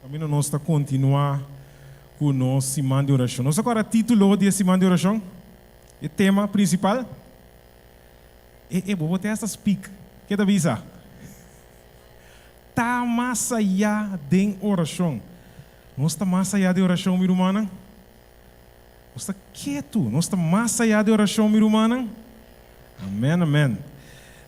Kaminda nos ta kontinuá ku nos siman di orashon. Nos a kòrda título di e siman di orashon? E tema prinsipal? E e bo bo te hasta spik. Ke ta bisa? Ta mas ayá den orashon. Nos ta mas ayá di orashon, mi rumannan? Nos ta ketu. Nos ta mas ayá di orashon, mi rumannan? Amèn, amèn.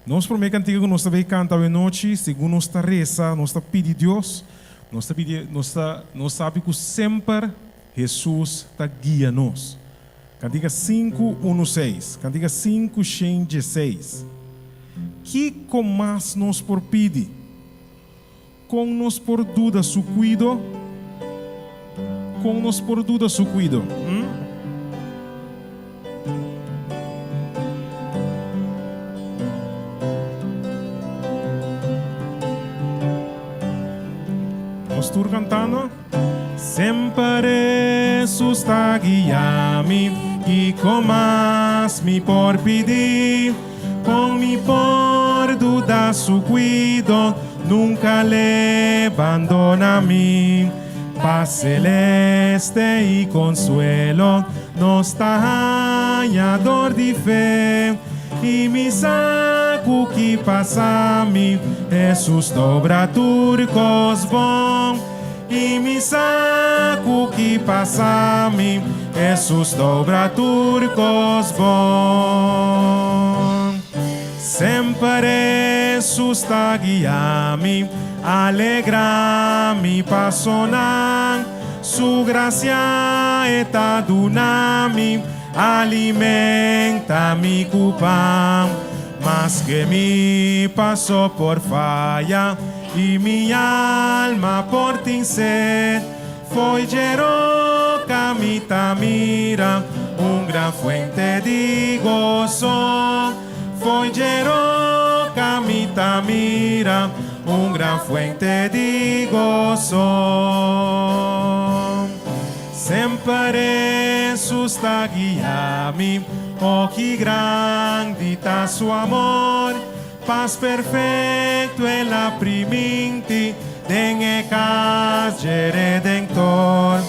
Nos promé kantika ku nos ta bay kanta awenochi, segun nos ta resa, nos ta pidi Dios, nos ta pidi, nos ta, nos sabi ku semper Hesus ta guia nos. Kantika sinku unu seis, kantika sinku shen dieseis. Kiko mas nos por pidi? Kon nos por duda su kuido? Kon nos por duda su kuido? Hm? Nos tur kantando? Semper Hesus ta guia mi, kiko mas mi por pidi? Kon mi por duda su kuido? Nunka l'e bandona mi. Pas celeste i konsuelo nos ta haña dor di fe. I mi sa ku ki pasa mi, Hesus ta obra tur kos bon. I mi sa ku ki pasa mi, Hesus ta obra tur kos bon. Semper Hesus ta guia mi, alegra mi pasonan. Su gracia e ta duna mi, alimenta mi ku pan. Maske mi paso por faya i mi alma por tin sed, Fo'i dje roka mi ta mira un gran fuente di goso. Fo'i dje roka mi ta mira un gran fuente di goso. Semper Hesus ta guia mi, oh ki grandi ta su amor. Pas perfecto el a priminti den e cas dje Redentor.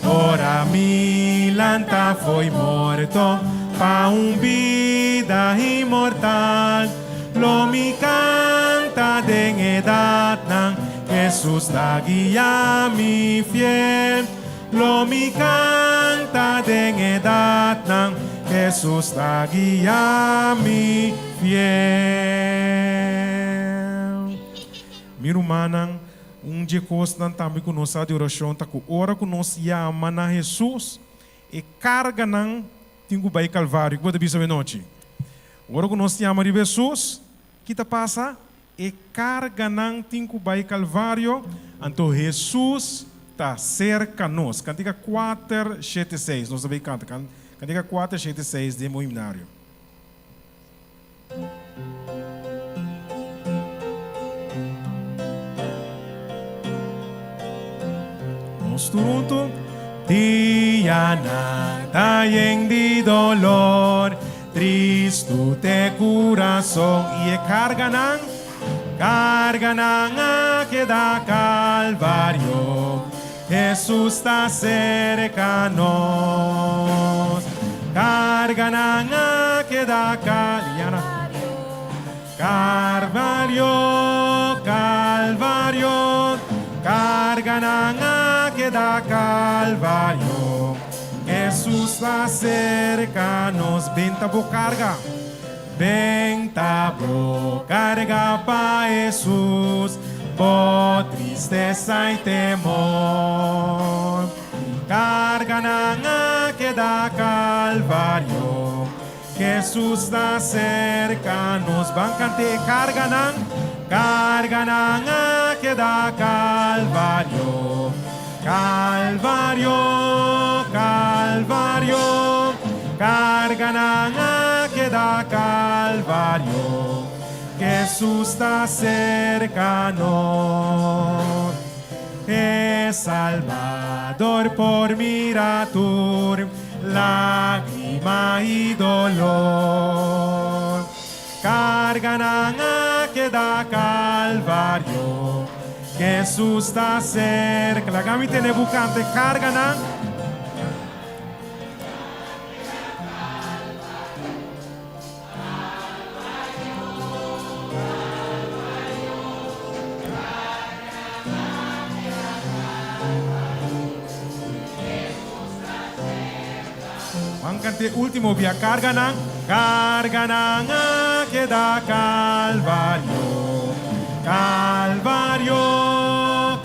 Ora mi lanta fo'i morto pa un bida inmortal, lo mi canta den edadnan, Jesus ta guia mi fiel. Lo mi canta den edadnan, Jesus ta guia mi fiel. Mi rumannan, un dje cosnan tambe cu nos sa di oracion ta cu ora cu nos yama na Jesus, e carganan tin cu bay Calvario. Kico bo ta bisa awenochi? Ora cu nos yama riba Jesus, ki ta pasa? E karganan tin ku bai Kalvario, anto Hesus ta serka nos. Kantika kuater shete seis, nos ta bai kanta kantika kuater shete seis den bo himnario. Nos tur huntu. Dianan ta yen di dolor. Tristu t'e kurason i e karganan, karganan a keda Kalvario, Hesus ta serka nos. Karganan a keda Kalvario, Kalvario, karganan a keda Kalvario. Hesus ta serka nos. Ben ta bo karga. Ben ta bo karga pa Hesus, bo tristesa i temor. Karganan a keda Kalvario. Hesus ta serka nos. Ban kant'é karganan, karganan a keda Kalvario. Kalvario, Kalvario, karganan a keda Kalvario. Hesus ta serka nos. E Salbador por mira tur lágrima i dolor. Karganan a keda Kalvario. Jesus ta serka. Laga mi tene bo kanta e karganan. Ban kanta e ultimo bia. Karganan, karganan a keda Kalvario, Kalvario,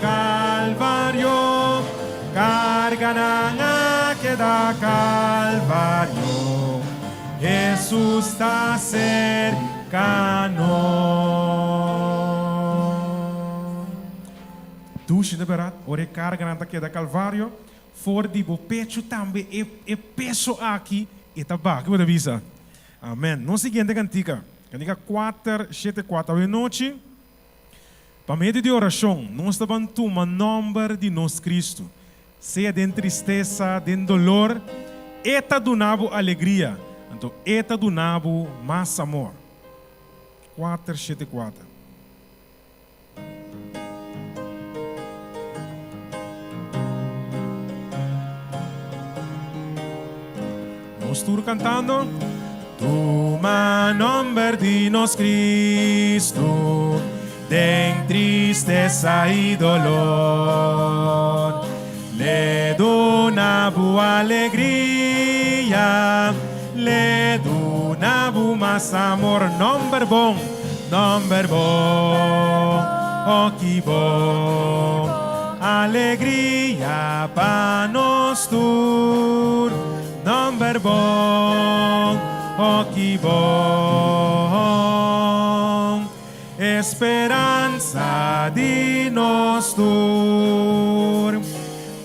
Kalvario. Karganan a keda Kalvario. Hesus ta serka nos. Dushi, ta bèrdat? Ora e karganan ta keda Kalvario, For di bo pechu tambe e e peso aki e ta baha. Ke bo ta bisa? Amen. Nos siguiente kantika, kantika kuater shete kuater. Awe nochi, pa medio di orashon, nos ta ban tuma nòmber di nos Kristu. Sea den tristesa, den dolor, E ta duna bo alegria, anto E ta duna bo mas amor. Kuater shete kuater. Nos tur cantando. Tuma nomber di nos Cristo den tristeza y dolor. Le duna bu alegria, le duna bu mas amor. Nomber bon, nomber bon, oh ki bon. Alegria pa nos tur. Nomber bon, oh ki bon. Esperansa di nos tur.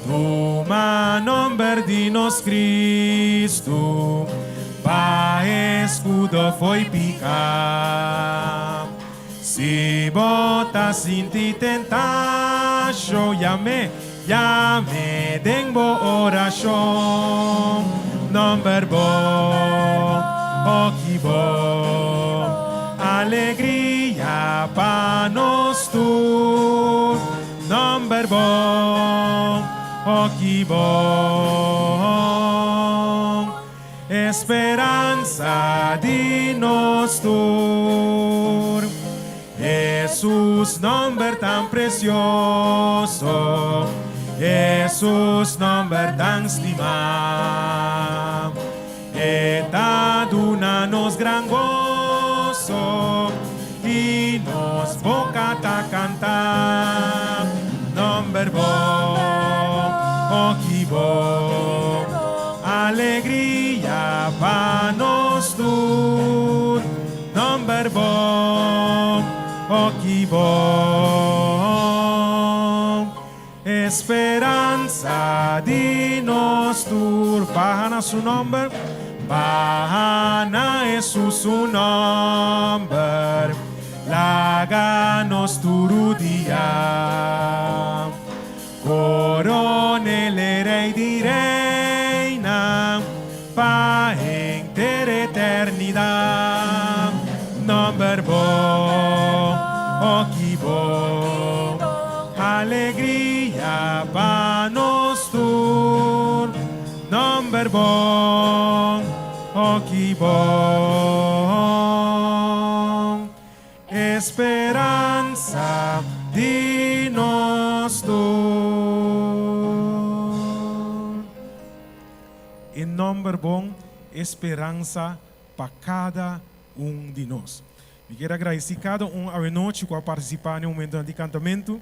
Tuma nomber di nos Cristo, pa escudo fo'i pica. Si bo ta sinti tentacion, yam'e, yam'e den bo oracion. Nomber bo, oh ki bo, alegria pa nos tur. Nomber bo, oh ki bon, Esperansa di nos tur. Hesus nomber tan precioso, Hesus nomber tan stimá. E ta duna nos gran goso i nos boka ta kanta nomber bo, oh ki bo alegria pa nos tur. Nomber bo, oh ki bo Esperanza di nos tur. Baha na su nomber, baha na Hesus su nomber, laga nos tur rudia. Coronel e Rey di Reynan pa henter eternidad. Nomber bo, oh ki bo, alegria pa nos tur. Nomber bo, oh ki bo. Esperansa di nos tur. E nomber bon, e speransa pa kada un di nos. Mi kier agradeci kada un awenochi cu a participa n'e momentonan di cantamento.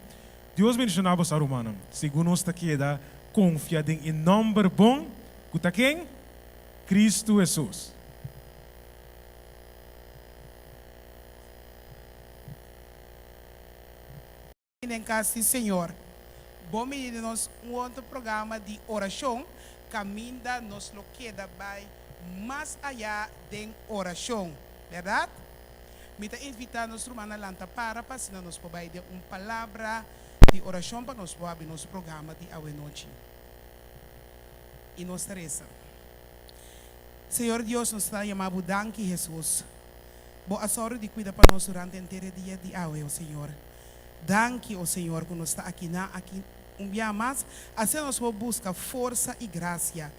Dios bendiciona boso rumannan. Segun nos ta keda confia den e nomber bon cu ta ken? Cristo Jesus. Den cas di Señor. Bon bini den nos un otro programa di oracion caminda nos lo keda bay mas aya den oracion, berdad? Mi ta invita nos rumannan lanta para pa asina nos por bay den un palabra di oracion pa nos por habri nos programa di awenochi. Y nos ta reza. Señor Dios nos ta yama bo danki Jesus. Bo a sòru di kuida pa nos durante henter e dia di awe, o Señor. Danki, o Señor, ku nos ta akinan aki un bia mas, asina nos por buska forsa i grasia.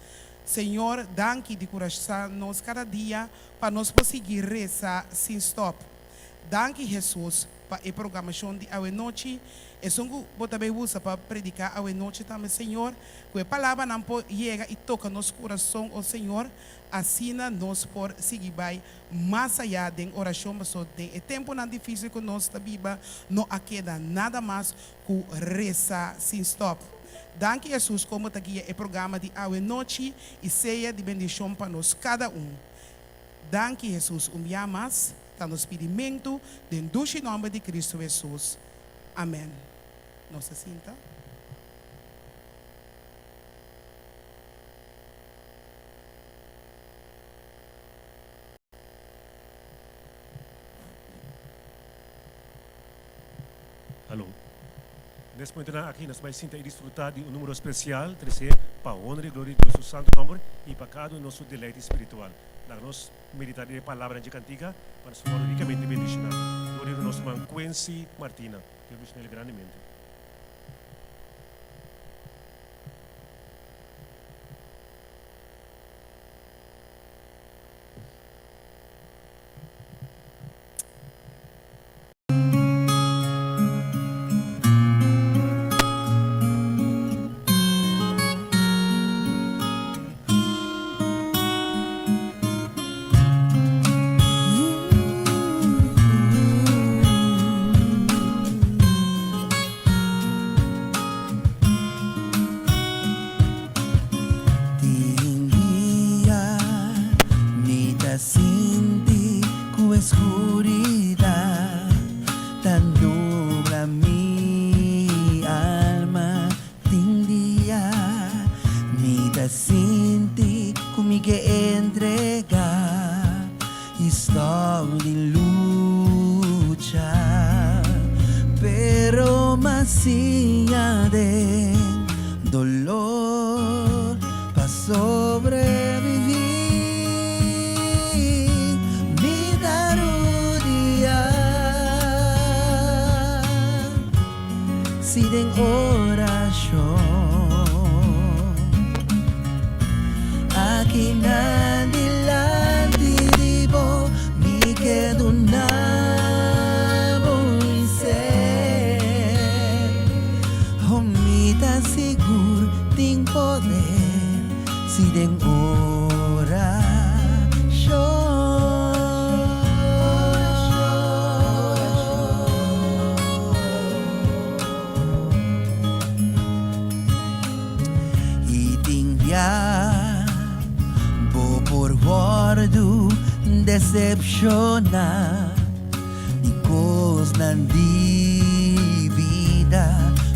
Señor, danki di kurashá nos kada dia pa nos por sigui resa sin stòp. Danki, Hesus, pa e programashon di awenochi, esun ku bo ta bay usa pa prediká awenochi tambe, Señor, ku e palabranan por yega i toka nos kurason, o Señor, asina nos por sigui bay mas ayá den orashon, pasobra den e tempunan difísil ku nos ta biba, no a keda nada mas ku resa sin stòp. Danki Hesus komo ta guia e programa di awe nochi i sea di bendishon pa nos kada un. Danki Hesus un bia mas ta nos pidimentu den dushi nòmber di Kristu Hesus. Amèn. Nos ta sinta. Hallo. Nes momentonan aki nos bai sinta i disfrutá di un número spesial tresé pa honra i gloria di Dios su santu nòmber i pa kada un nos su deleite spiritual. Laga nos meditá riba e palabranan dje kantika pa nos wòrdu rikamente bendishoná. Gloria di nos ruman Quincy Martina. Dios bendishoná el grandemente. Tin dia mi ta sinti ku e skuridat ta nubla mi alma. Tin dia mi ta sinti ku mi ke entrega i stòp di lucha. Pero m'a siña den dolor pa sobreviví. Mi ta rudia si den orashon. Aki nan dilanti di bo mi ke duna bo mi ser. Oh mi ta sigur tin poder si den orashon. I tin bia bo por wòrdu desepshoná di kosnan di bida,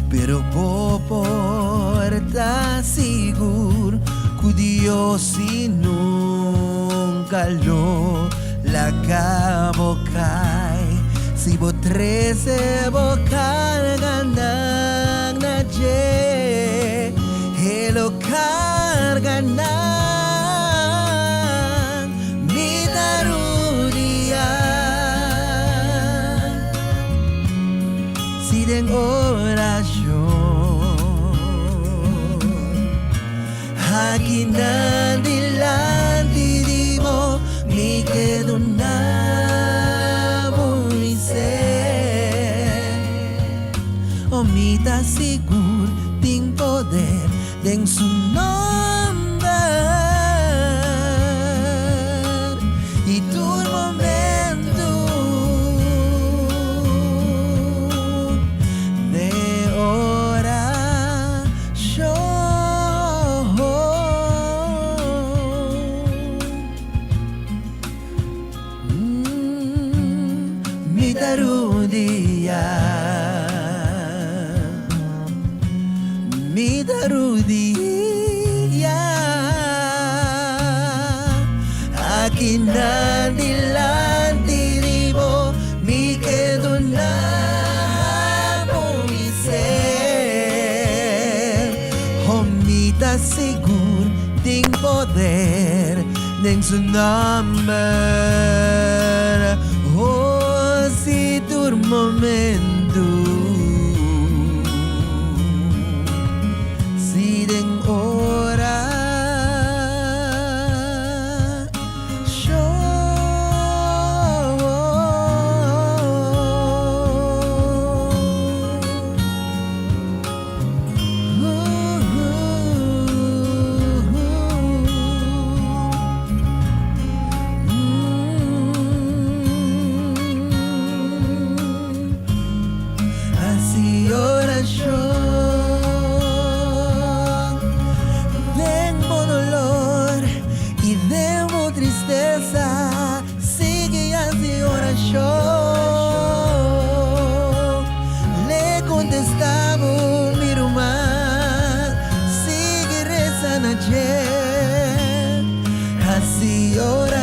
pero bo por ta sigur ku Dios si nunka lo laga bo kai. Si bo trese bo karganan na dje, e lo karga nan. Mi ta rudia si den orashon. Aki nan dilanti di bo mi ke duna bo mi ser. Oh mi ta sigur tin poder den su nomber i tur momento de ora. Mi ta rudia, mi ta rudia Aki nan dilanti di bo mi ke duna bo mi ser. Oh, mi ta sigur tin poder den su nomber. Oh, si tur momento.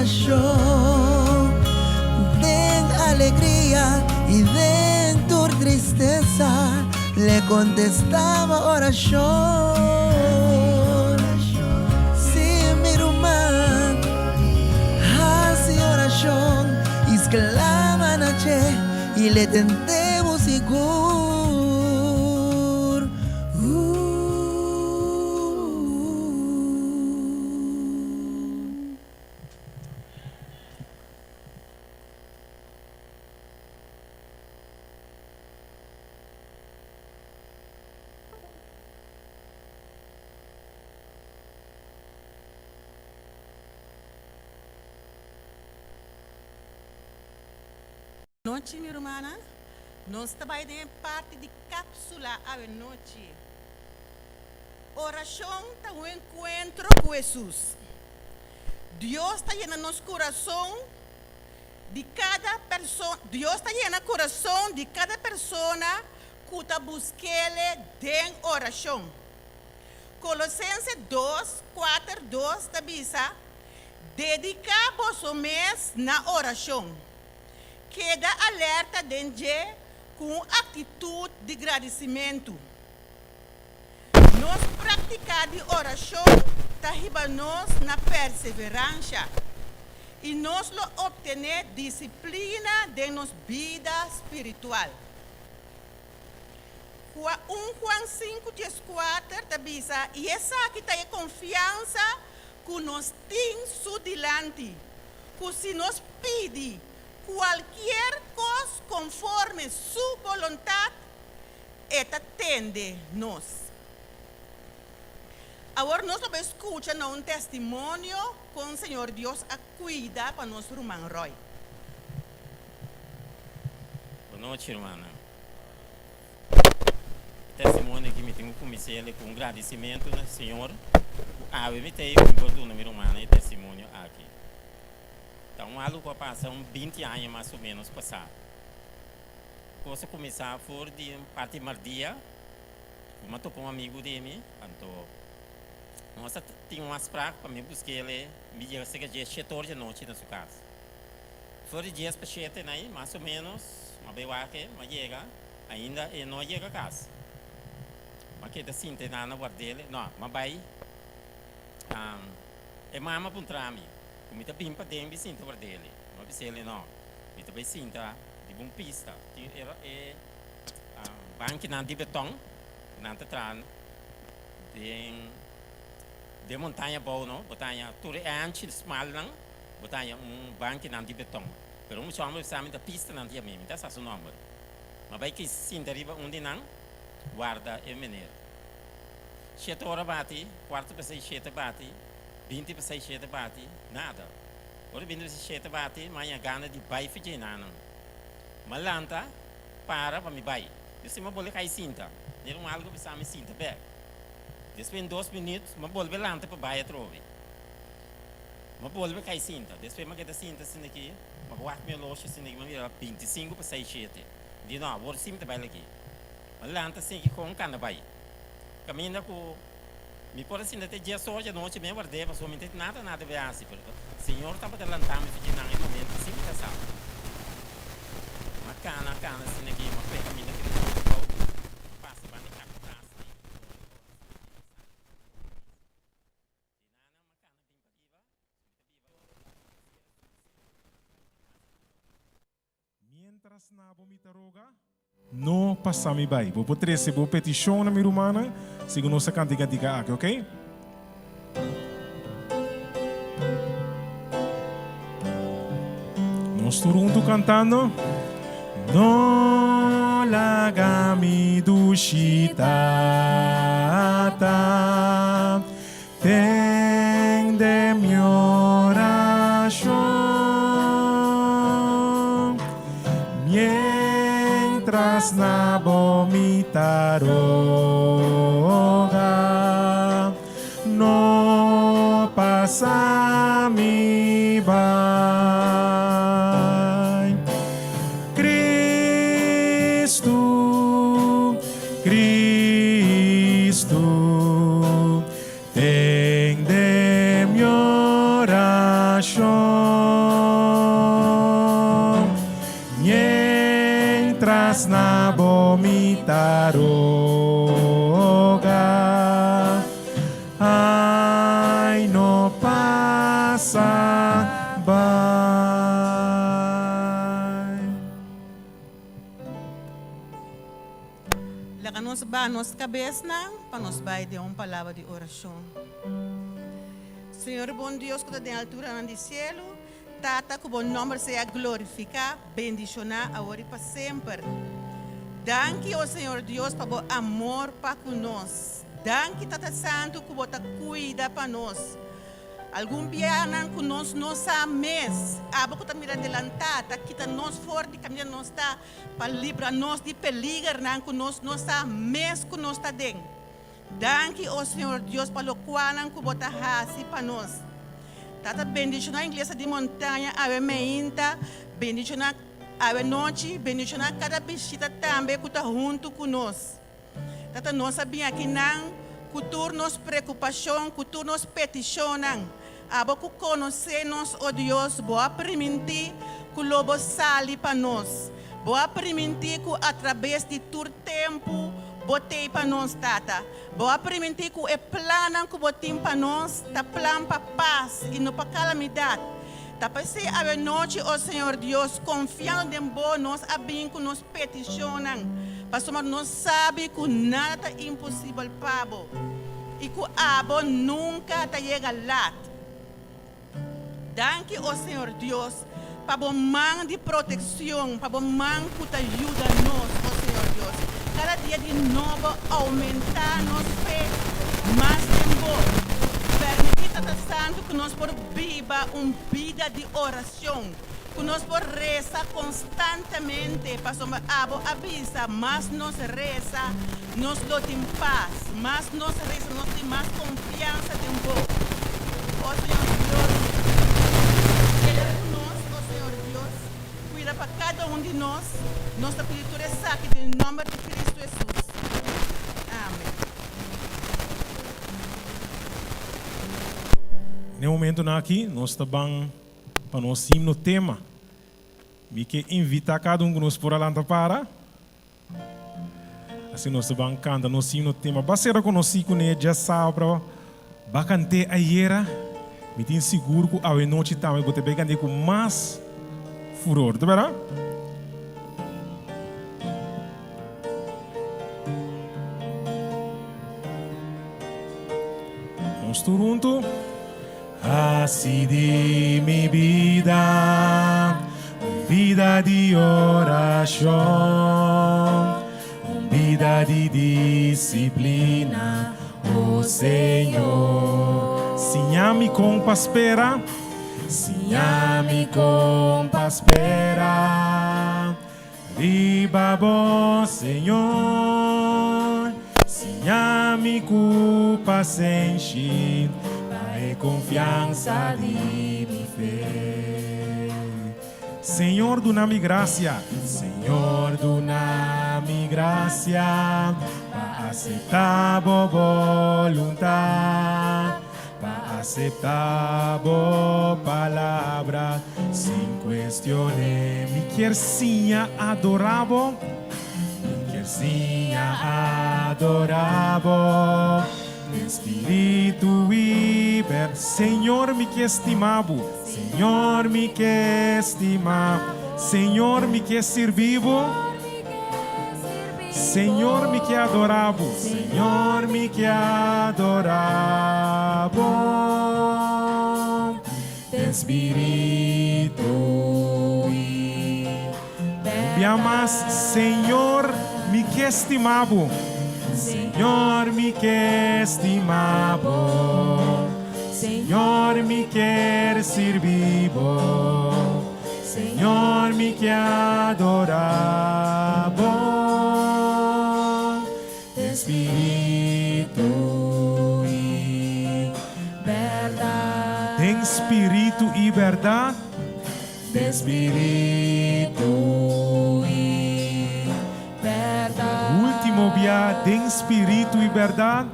orashon. Den alegria i den tur tristesa, l'e kontestá bo orashon. Sí, mi ruman, hasi orashon i sklama na dje, i l'e tende bo sigur. Nochi mi rumannan, nos ta bai den e parti di kapsula awe nochi. Orashon ta un enkuentro ku Hesus. Dios ta yena nos kurason di kada perso Dios ta yena kurason di kada persona ku ta busk'Ele den orashon. Kolosense dos, kuater, dos ta bisa, Dediká boso mes na orashon. Keda alerta den dje ku un aktitut di gradisimentu. Nos praktiká di orashon ta hiba nos na perseveransha i nos lo optené disiplina den nos bida spiritual. Juan un Juan sinku dieskuater ta bisa, I esaki ta e konfiansa ku nos tin su dilanti, ku si nos pidi kualkier kos konforme su boluntat, E ta tende nos. Awor nos lo bai skucha na un testimonio kon Señor Dios a kuida pa nos ruman Roy. Bon nochi rumannan. E testimonio aki mi tin ku kumins'el ku un gradisimentu na Señor ku awe mi ta ei ku mi por duna mi rumannan e testimonio aki. Ta un algu ku a pasa un binti aña mas o menos pasá. Kos a kuminsá for di un parti mardia, ku mi a topa un amigu di mi, anto nos a tin un afsprak pa mi busk'el, mi yega serka dje shete or di anochi na su kas. For di dies pa shete nai, mas o ménos, mi a bai wak e, mi a yega, ainda e no a yega kas. Mi a keda sinta e nana ward'el, no, mi a bai, e mama a puntra mi ku mi ta bin paden bin sinta ward'el, mi a bis'el, no, mi ta bai sinta. Riba un pista tin e bankinan di beton ku nan ta traha den den montaña abou no bo ta haña tur e anchi smalnan bo ta haña un bankinan di beton pero un mucha homber bisa mi ta pistanan di ami mi ta sa su nomber mi a bai kis sinta riba un di nan warda e meneer shete ora bati kuarto pa seis shete bati binti pa seis shete bati nada. Ora bini bisa shete bati, mi haña gana di bai fidjei nanan. Mi a lanta, para pa mi bai. Despues mi a bolbe kai sinta. Nera un algu bisa mi sinta bek. Despues en dos minüt mi a bolbe lanta pa bai atrobe. Mi a bolbe kai sinta. Despues mi a keda sinta asina aki, mi a wak mi oloshi asina aki, mi a mira bintisinku pa seis shete. Mi di, no, awor si mi ta bai laki. Mi a lanta asina aki kon kanda bai. Kaminda ku. Mi por a sinta te dies or di anochi mi a ward'é pasobra mi no tin nada nada be hasi pero Señor tabata lanta mi fidji nan e momento si mi ta sa. Mi a cana cana asina ki mi a pega mi na Cristo di bou mi a pasa banda e cacatras di Mientras na bo mi ta roga, no pasa mi bai. Bo por trece bo peticion na mi rumannan segun nos ta canta e cantica aki, ok? Nos tur hunto cantando. No laga mi dushi tata. Tende mi orashon mientras na bo mi ta roga, no pasa mi bai. Cristo, Cristo. Tende mi orashon. Mientras na bo mi ta roga, Ai no pasa bai. Laga nos baha nos kabesnan pa nos bai den un palabra di orashon. Señor bon Dios ku ta den alturanan di sielu, Tata ku bo nòmber sea glorifiká, bendishoná awor i pa semper. Danki, o Señor Dios, pa bo amor pa ku nos. Danki, Tata Santu, ku bo ta kuida pa nos. Algun bianan ku nos no sa mes, abo ku ta mira delantá ta kita nos for di kaminda nos ta pa libra nos di peligernan ku nos no sa mes ku nos ta den. Danki, o Señor Dios, pa lokualnan ku bo ta hasi pa nos. Tata, bendishoná Iglesia di Montaña awe meinta, bendishoná awe nochi, bendishoná kada bishita tambe ku ta huntu ku nos. Tata, nos a bin akinan ku tur nos preokupashon, ku tur nos petishonnan. Abo ku konosé nos, o Dios, bo a primintí ku lo bo sali pa nos. Bo a primintí ku atrabes di tur tempu bo t'ei pa nos, Tata. Bo a primintí ku e plannan ku bo tin pa nos ta plan pa pas i no pa kalamidat. Ta p'esei awenochi, o Señor Dios, konfiando den bo nos a bin ku nos petishonnan, pasobra nos sabi ku nada ta imposibel pa bo i ku abo nunka ta yega lat. Danki, o Señor Dios, pa bo man di protekshon, pa bo man ku ta yuda nos, o Señor Dios. Kada dia di nobo oumentá nos fe mas den bo. Permití, Tata Santu, ku nos por biba un bida di orashon. Ku nos por resa konstantemente, pasobra abo a bisa, mas nos resa, nos lo tin pas, mas nos resa, nos tin mas konfiansa den bo. O Señor Dios, keda ku nos, o Señor Dios, kuida pa kada un di nos. Nos ta pidi tur esaki den nòmber di Kristu Hesus. Amen. Na e momentonan aki nos ta ban Pa nos himno tema. Mi ke invitá kada un ku nos por a lanta para. Asina nos ta ban kanta nos himno tema. Ba sera konosí kuné djasabra, ba kant'é ayera. Mi tin sigur ku awenochi tambe bo ta bai kant'é ku mas furor, ta bèrdat? Nos tur huntu. Hasi di mi bida un bida di orashon, un bida di disiplina, o Señor. Siña mi kon pa spera, siña mi kon pa spera riba bo, Señor. Siña mi ku pasenshi pa e konfiansa di mi fe. Señor duna mi grasia, Señor duna mi grasia pa aseptá bo boluntat, pa aseptá bo palabra sin kuestion'é. Mi kier siña adorá bo. Mi kier siña adorá bo den spiritu i ber. Señor mi ke stima bo, Señor mi ke stima. Señor mi ke sirbi bo, Señor mi ke adorá bo, Señor mi ke adorá bo den spiritu i. Un bia mas, Señor, mi ke stima bo. Señor, mi ke stima bo. Señor, mi kier sirbi bo. Señor, mi ke adora bo. Den spiritu i bèrdat. Den spiritu i bèrdat. Den spiritu i bèrdat. Último bia, den spiritu i bèrdat.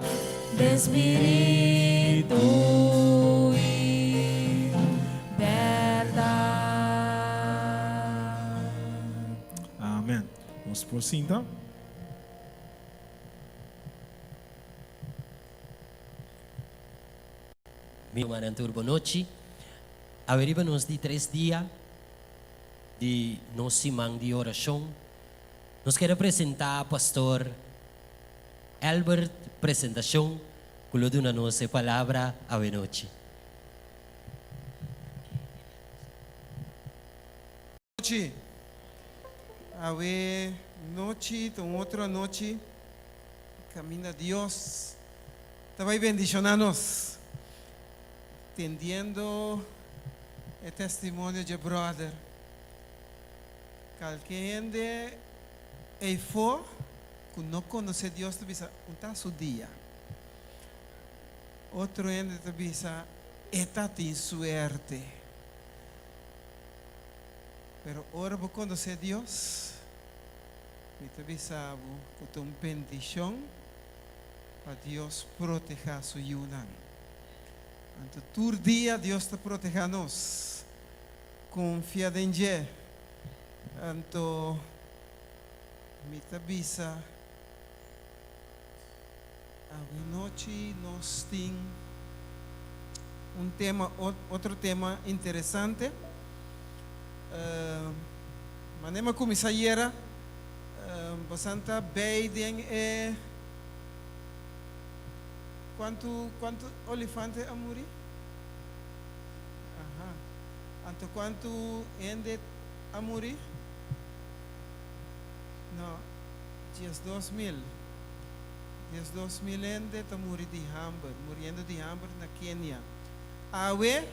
Den spiritu i. Nos por sinta. Mi rumannan tur bonochi. Awe riba nos di tres dia di nos siman di orashon, nos kere presenta Pastor Albert Presentacion ku lo duna nos e palabra awe nochi. Nochi. Awe nochi ta un otro anochi kaminda Dios ta bai bendishoná nos. Tendiendo e testimonio dje brother, kalke hende eifó ku no konosé Dios ta bisa, Un ta su dia. Otro hende ta bisa, E ta tin suerte. Pero ora bo konosé Dios, mi ta bisa bo ku ta un bendishon pa Dios protehá su yunan. Anto tur dia Dios ta protehá nos. Konfia den dje. Anto mi ta bisa, Awenochi nos tin un tema, otro tema interesante. Manera mi a cuminsa ayera, bosan ta bay den e, cuanto, cuanto olifante a muri? Aha. Anto cuanto hende a muri? No, 12,000. 12,000 hende ta muri di hamber, muriendo di hamber na Kenia. Awe,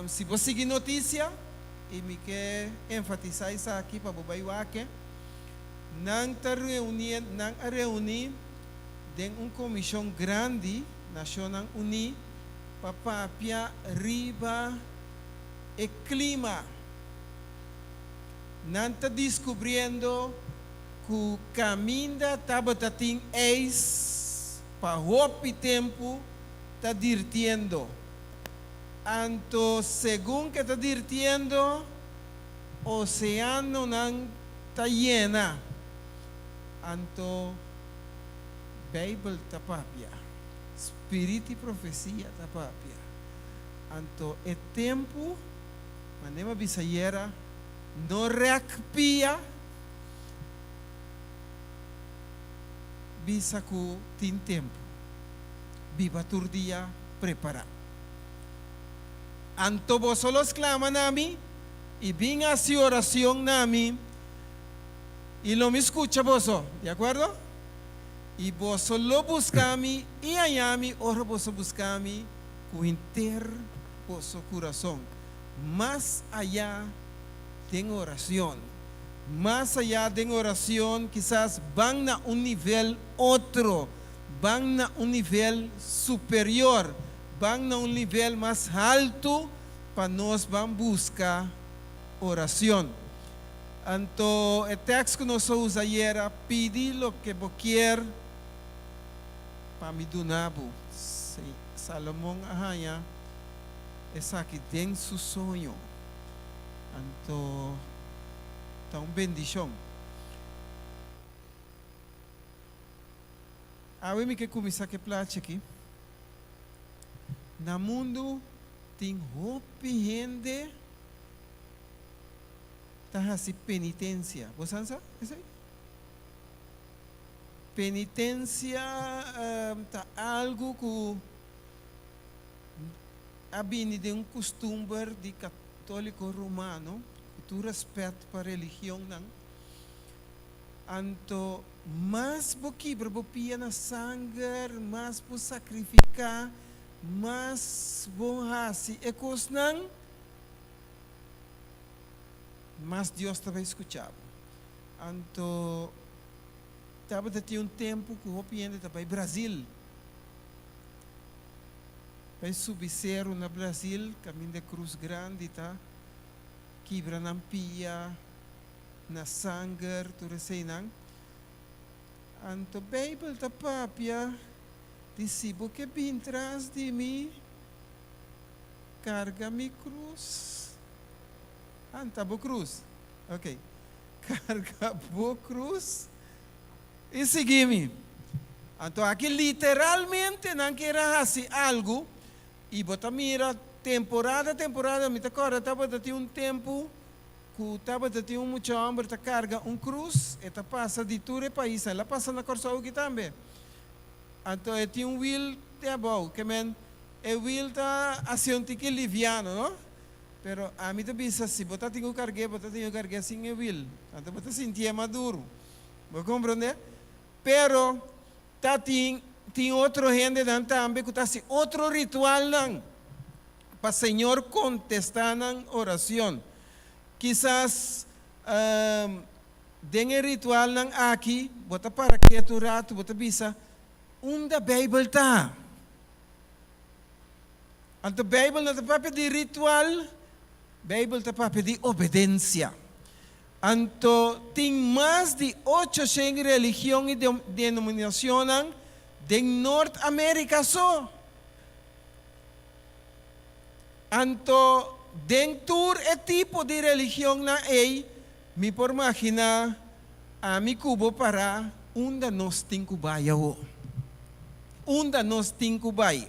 si bo sigui notisia, i mi ke enfatisá esaki pa bo bai wak, nan ta reuní, nan a reuní den un komishon grandi, Nashonnan Uní, pa papia riba e klima. Nan ta diskubriendo ku kaminda tabata tin ijs pa hopi tempu ta dirtiendo. Anto segun ke ta dirtiendo, oseanonan ta yena. Anto Beibel ta papia, spirit i profesia ta papia. Anto e tempu, manera mi a bisa ayera, no rèk pia. Bisa ku tin tempu. Biba tur dia prepará. Anto boso lo sklama na mi i bin hasi oracion na mi, i lo mi skucha boso. Di akuerdo? I boso lo buska mi i haña mi ora boso buska mi ku henter boso kurason. Mas ayá den oracion. Mas ayá den oracion kisas ban na un nivel otro, ban na un nivel superior, ban na un nivel mas haltu pa nos ban busca oracion. Anto e tekst ku nos a usa ayera, Pidi loke bo kier pa mi duna bo. Salomon a haña esaki den su soño. Anto ta un bendishon. Awe mi ke kuminsá ku e plachi aki. Na mundu tin hopi hende ta hasi penitensia. Bo sa sa esei? Penitensia ta algu ku a bini den un kustumber di Katóliko Romano, ku tur rèspèt pa religionnan, anto mas bo kibra bo pia na sanger, mas bo sakrifiká, mas bo hasi e kosnan, mas Dios ta bai skucha bo. Anto tabata tin un tempu ku hopi hende ta bai Brazil. Bai subi seru na Brazil kaminda e krus grandi ta, kibra nan pia na sanger tur eseinan. Anto Beibel ta papia di si bo ke bin tras di mi, karga mi krus. Anta bo krus. Ok. Karga bo krus i sigui mi. Anto aki literalmente nan kier a hasi algu i bo ta mira temporada temporada mi ta kòrda tabata tin un tempu ku tabata tin un mucha hòmber ta karga un krus e ta pasa di tur e paisnan el a pasa na Kòrsou aki tambe anto e tin un wil te abou ke men e wil ta hasi un tiki liviano no. Pero ami ta bisa, si bo ta tin ku karg'é, bo ta tin ku karg'é sin e wil. Anto bo ta sintié mas duru. Bo komprondé? Pero ta tin tin otro hendenan tambe ku ta hasi otro ritualnan pa Señor kontestá nan oracion. Kisas den e ritualnan aki bo ta para ketu un ratu, bo ta bisa, Unda Beibel ta? Anto Beibel no ta papia di ritual, Beibel ta papia di obedensia. Anto tin mas di ocho shen religion i denominacionnan den Nort America so. Anto den tur e tipo di religionnan ei, mi por magina ami ku bo para unda nos tin ku bai awo. Unda nos tin ku bai?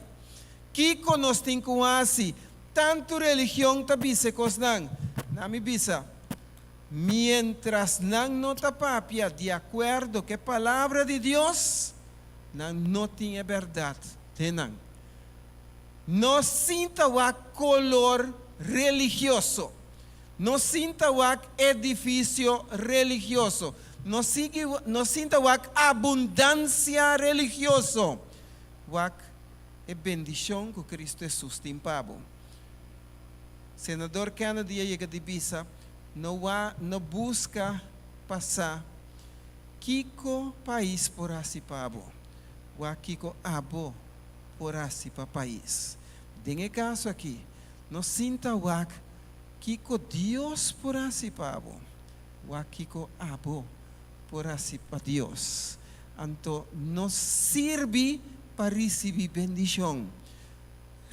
Kiko nos tin ku hasi? Tantu religion ta bisa e kosnan. Na mi bisa, miéntras nan no ta papia di akuerdo ku e Palabra di Dios, nan no tin e bèrdat den nan. No sinta wak kolor religioso. No sinta wak edifisio religioso. No sigui, no sinta wak abundansia religioso. Wak e bendishon ku Kristu Hesus tin pa bo. Senador Kennedy a yega di bisa, No wa no buska pa sa kiko pais por hasi pa bo, wak kiko abo por hasi pa pais. Den e kaso aki, no sinta wak kiko Dios por hasi pa bo, wak kiko abo por hasi pa Dios. Anto no sirbi pa risibí bendishon.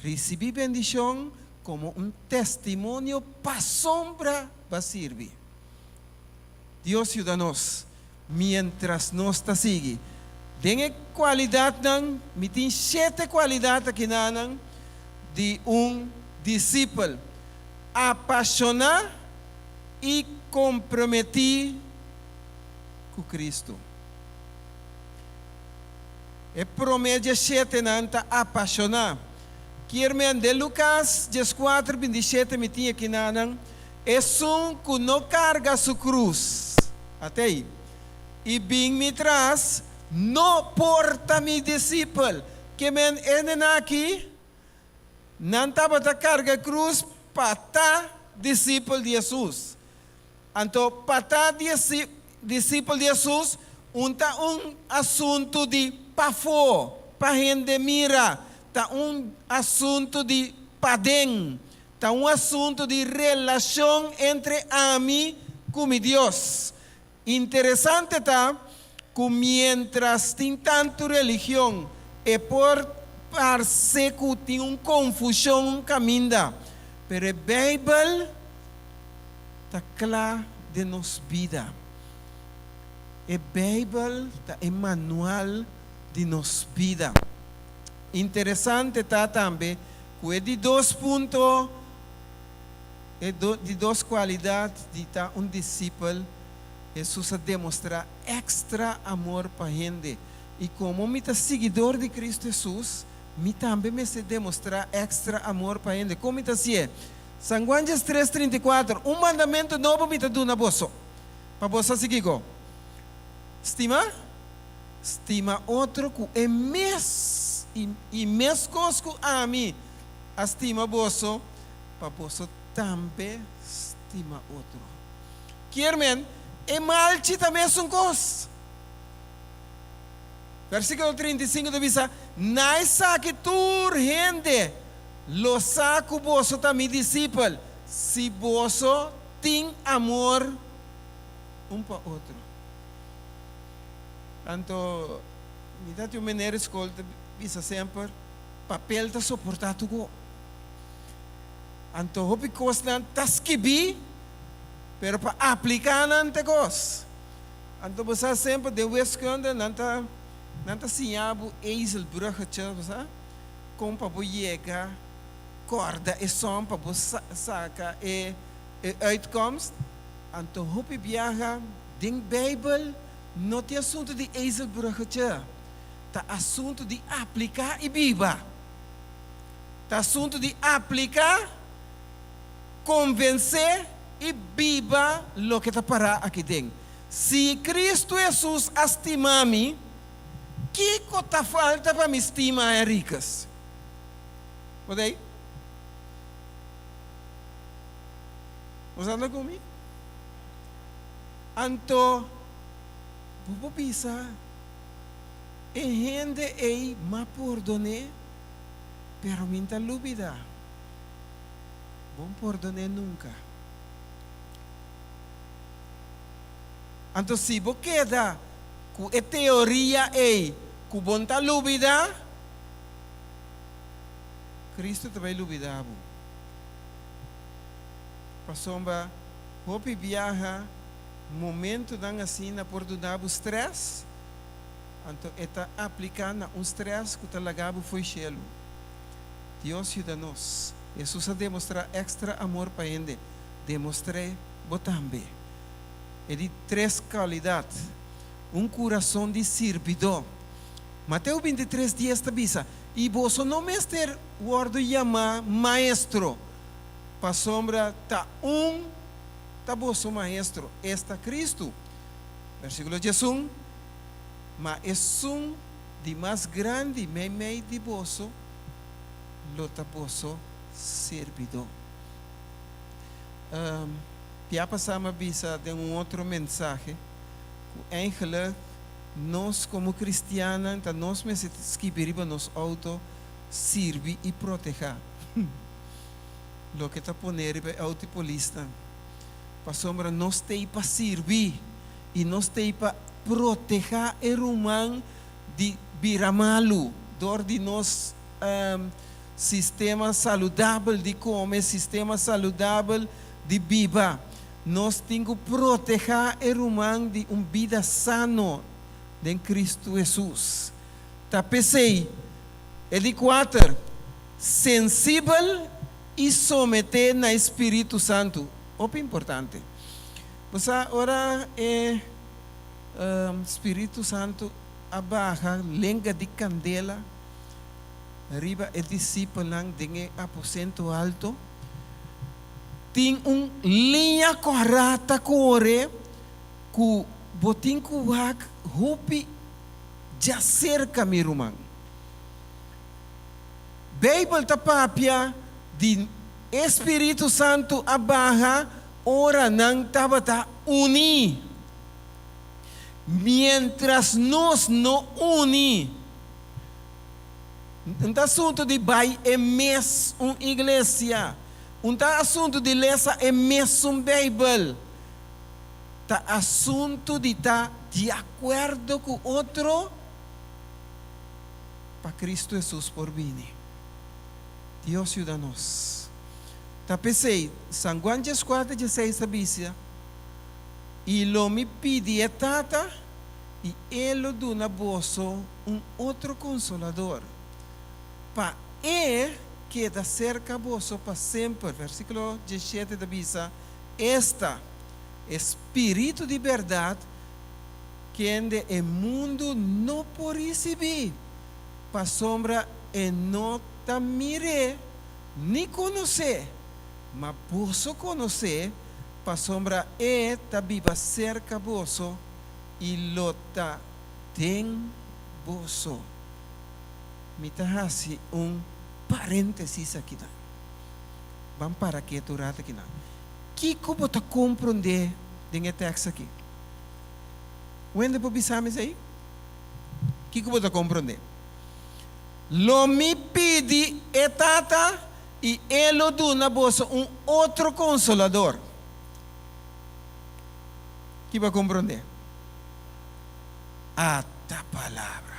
Risibí bendishon komo un testimonio pasobra bo a sirbi. Dios yuda nos miéntras nos ta sigui den e kualidatnan. Mi tin shete kualidat akinanan di un disipel apashoná i komprometí ku Kristu. E promé dieshetenan ta apashoná. Kier men den Lukas dieskuater bintishete mi tin ekinanan, Esun ku no karga su krus, atei, i bin mi tras, no por ta mi disipel. Ke men hendenan aki? Nan tabata karga e krus pa ta disipel di Hesus. Anto pa ta disipel di Hesus un ta un asuntu di pafó, pa hende mira, ta un asuntu di paden, ta un asuntu di relashon entre ami ku mi Dios. Interesante ta ku miéntras tin tantu religion, e por parse ku tin un konfushon un kaminda, pero e Beibel ta kla den nos bida. E Beibel ta e manual di nos bida. Interesante ta tambe ku e di dos punto, E di dos kualidat di ta un disipel, Hesus a demostrá èkstra amor pa hende. I komo mi ta siguidor di Kristu Hesus, mi tambe mester demostrá èkstra amor pa hende. Kon mi ta hasié? San Juan diestres, 34, Un mandamentu nobo mi ta duna boso, pa boso hasi kiko? Stima? Stima otro ku e mes, i meskos ku ami a stima boso, pa boso tambe stima otro. Kier men, e malchi ta mesun kos. Versíkulo 35 ta bisa, Na esaki tur hende lo sa ku boso ta mi disipel, si boso tin amor un pa otro. Anto, mi ta tin un meneer di skol ta bisa semper, Papel ta soportá tur. Anto hopi kosnan ta skibí. Pero pa apliká nan ta kos. Anto bo sa semper den wiskunde nan ta nan ta siña bo ezelbruggetje, bo sa, kon pa bo yega kòrda e sòm pa bo saka e e uitkomst. Anto hopi biaha den Beibel no tin asuntu di ezelbruggetje, ta asuntu di apliká i biba. Ta asuntu di apliká, konvensé i biba loke ta pará aki den. Si Kristu Hesus a stima mi, kiko ta falta pa mi stima Henriquez? Bo ta ei? Bo sa anda ku mi? Anto bo por bisa e hende ei m'a pordon'é, pero mi n'ta lubidá. Bo n'pordon'é nunka. Anto si bo keda ku e teoria ei ku bo n'ta lubidá, Cristo ta bai lubidá bo. Pasobra hopi biaha momentunan asina por duna bo strès, anto e ta apliká na un strès ku ta laga bo fo'i shelu. Dios yuda nos. Hesus a demostrá èkstra amor pa hende. Demostr'é bo tambe. E di tres kualidat, un kurason di sirbidó. Mateo 23, dies ta bisa, I boso no mester wòrdu yamá maestro, pasobra ta un ta boso Maestro, esta Cristo. Versículo 11, Ma esun di mas grandi meimei di boso lo ta boso sirbidó. Pia pasá mi a bisa den un otro mensahe ku eigenlijk nos komo kristiannan ta nos mester skibi riba nos outo sirbi i protehá. Loke ta pone riba e outo di polisnan. Pasobra nos t'ei pa sirbi i nos t'ei pa protehá e ruman di bira malu dor di nos sistema saludabel di kome, sistema saludabel di biba. Nos tin ku protehá e ruman di un bida sano den Kristu Hesus. Ta p'esei e di kuater. Sensibel i someté na e Spiritu Santu. Hopi importante. Bo sa ora e Spiritu Santu a baha lenga di kandela riba e disipelnan den e aposento alto, tin un liña kòrá ta kore ku bo tin ku wak hopi djaserka, mi ruman. Beibel ta papia di e spiritu santu a baha ora nan tabata uní. Miéntras nos no uní, un ta asuntu di bai e mes un iglesia, un ta asuntu di lesa e mesun Beibel, ta asuntu di ta di akuerdo ku otro. Pa Cristo Hesus por bini. Dios yuda nos. Ta p'esei, San Juan 14, 16 ta bisa, I lo mi pidi e Tata, i E lo duna boso un otro Consolador, pa E keda serka boso pa semper. Versículo 17 ta bisa, Esta, e Spiritu di berdad, kende e mundu no por risibí, pasobra e no ta mir'é ni konos'é, ma boso konos'é, pasobra e ta biba serka boso i lo ta den boso. Mi ta hasi un paréntesis akinan. Ban para ketu un rato akinan. Kiko bo ta komprondé den e tèks aki? Wende por bisa mi esei? Kiko bo ta komprondé? Lo mi pidi e Tata i e lo duna boso un otro Konsolador. Ki bo a komprondé? Ata palabra!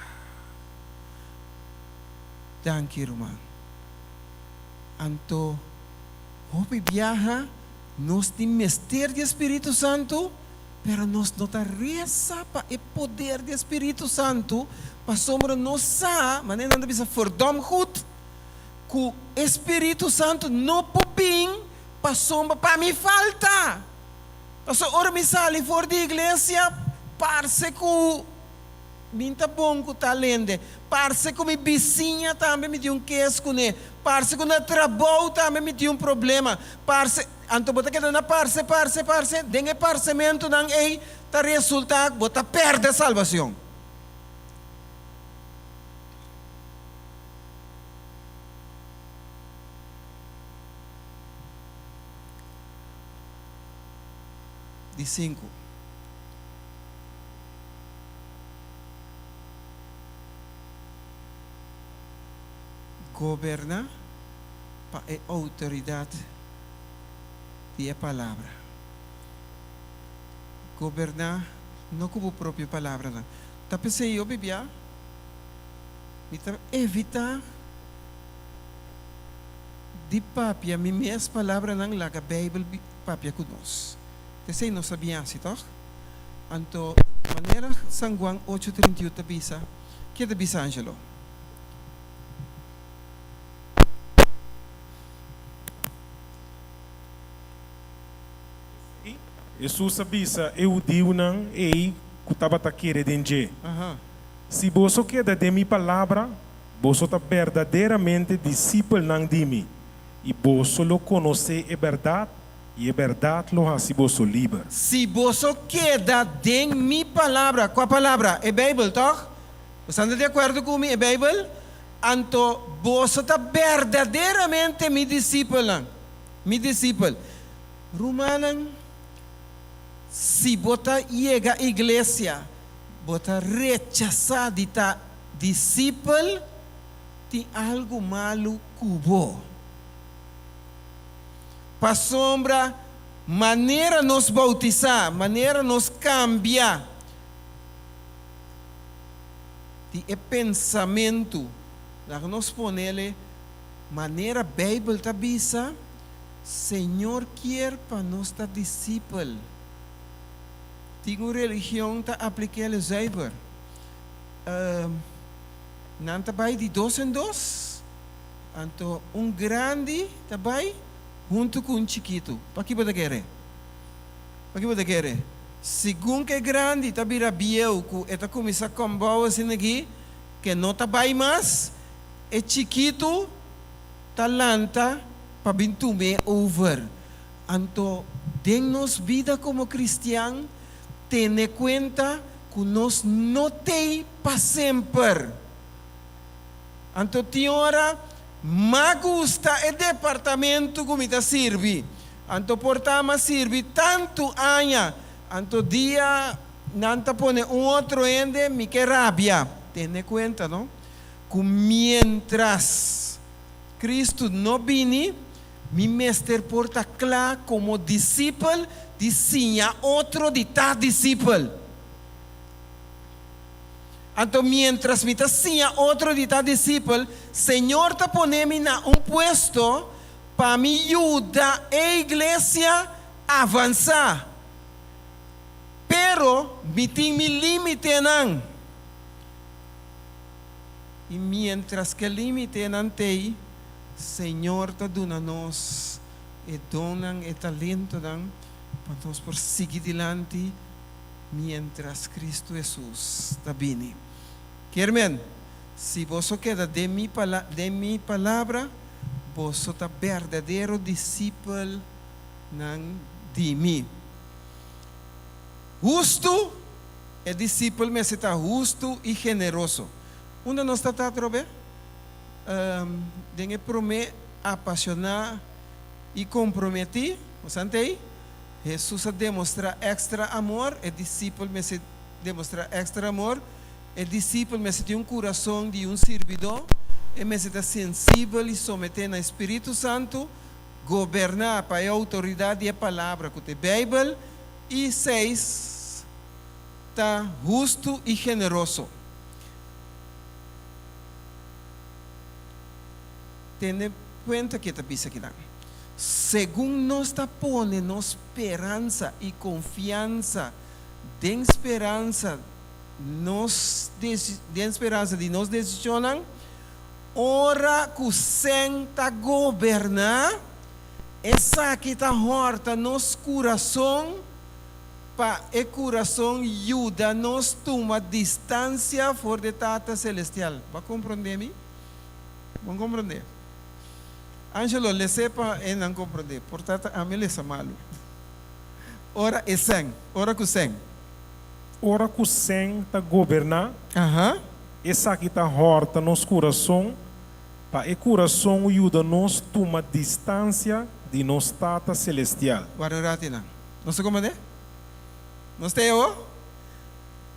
Danki ruman. Anto hopi biaha. Nos tin mester di e Spiritu Santu, pero nos no ta resa pa e poder di e Spiritu Santu, pasobra nos sa, manera nan ta bisa verdom goed, ku e Spiritu Santu no por bin pasobra pa mi falta. Pasobra ora mi sali for di iglesia, parse ku mi ta bon ku tal hende, parse ku mi bisiña tambe mi tin un kes kuné, parse ku na trabou tambe mi tin un problema, parse, anto bo ta keda na parse, parse, parse, den e parsementunan ei ta resultá ku bo ta pèrdè salbacion. Di sinku. Goberná pa e outoridat di e Palabra. Goberná no ku bo propio palabranan. Ta p'esei yo bibia mi ta evitá di papia mi mes palabranan laga Beibel papia ku nos. T'esei nos a bin hasi, tòg? Anto, manera San Guan ocho 31 ta bisa, ke ta bisa Angelo? Hesus a bisa e hudiunan ei ku tabata kere den dje, Si boso keda den mi palabra, boso ta berdaderamente disipelnan di mi, i boso lo konosé e bèrdat, i e bèrdat lo hasi boso liber. Si boso keda den mi palabra, kua palabra? E Beibel, tòg? Boso anda di akuerdo ku mi, e Beibel? Anto boso ta berdaderamente mi disipelnan, mi disipel. Rumannan, si bo ta yega iglesia, bo ta rechasá di ta disipel, tin algu malu ku bo. Pasobra manera nos boutisá, manera nos kambia di e pensamentu, laga nos ponele manera Beibel ta bisa, Señor kier pa nos ta disipel. Tin un religion ta aplik'el zuiver. Nan ta bai di dos en dos. Anto un grandi ta bai huntu ku un chikitu. Paki bo ta kere? Paki bo ta kere? Segun ku e grandi ta bira bieu ku e ta kuminsá kòmbou asina aki, ku e no ta bai mas, e chikitu ta lanta pa bin tum'é over. Anto den nos bida komo kristian, tene kuenta ku nos no t'ei pa semper. Anto tin ora m'a gusta e departamento ku mi ta sirbi. Anto por ta m'a sirbi tantu aña, anto dia nan ta pone un otro hende mi ke rabia. Tene kuenta no, ku mientras Cristo no bini, mi mester por ta kla komo disipel di siña otro di ta disipel. Anto miéntras mi ta siña otro di ta disipel, Señor ta pone mi na un puesto pa mi yuda e iglesia avansá. Pero mi tin mi límitenan. I miéntras ku e límitenan t'ei, Señor ta duna nos e donnan, e talentonan pa nos por sigui dilanti. Miéntras Kristu Hesus ta bini. Kier men, si boso keda den mi den mi palabra, boso ta berdadero disipelnan di mi. Hustu, e disipel mester ta hustu i generoso. Unda nos ta ta atrobe? Den e promé apasioná i komprometí, bo sa ntei? Hesus a demostrá èkstra amor, e disipel mester demostrá èkstra amor. E disipel mester tin un kurason di un sirbidó, e mester ta sensibel i someté na e spiritu santu, goberná pa e outoridat di e Palabra ku ta e Beibel, i seis, ta hustu i generoso. Tene kuenta ke ta bisa kinan. Segun nos ta pone nos speransa i konfiansa den speransa nos den speransa di nos desishonnan, ora ku sèn ta goberná, esaki ta hòrta nos kurason pa e kurason yuda nos tuma distansia for di e Tata Selestial. Bo a komprondé mi? Bo a komprondé? Angelo, les'é pa e nan komprondé. Por ta ta ami lesa malu. Ora e sèn, ora ku sèn. Ora ku sèn ta goberná, esaki ta hòrta nos kurason pa e kurason yuda nos tuma distansia di nos Tata Selestial. Warda un ratu einan. Nos ta komprondé? Nos ta ei awor?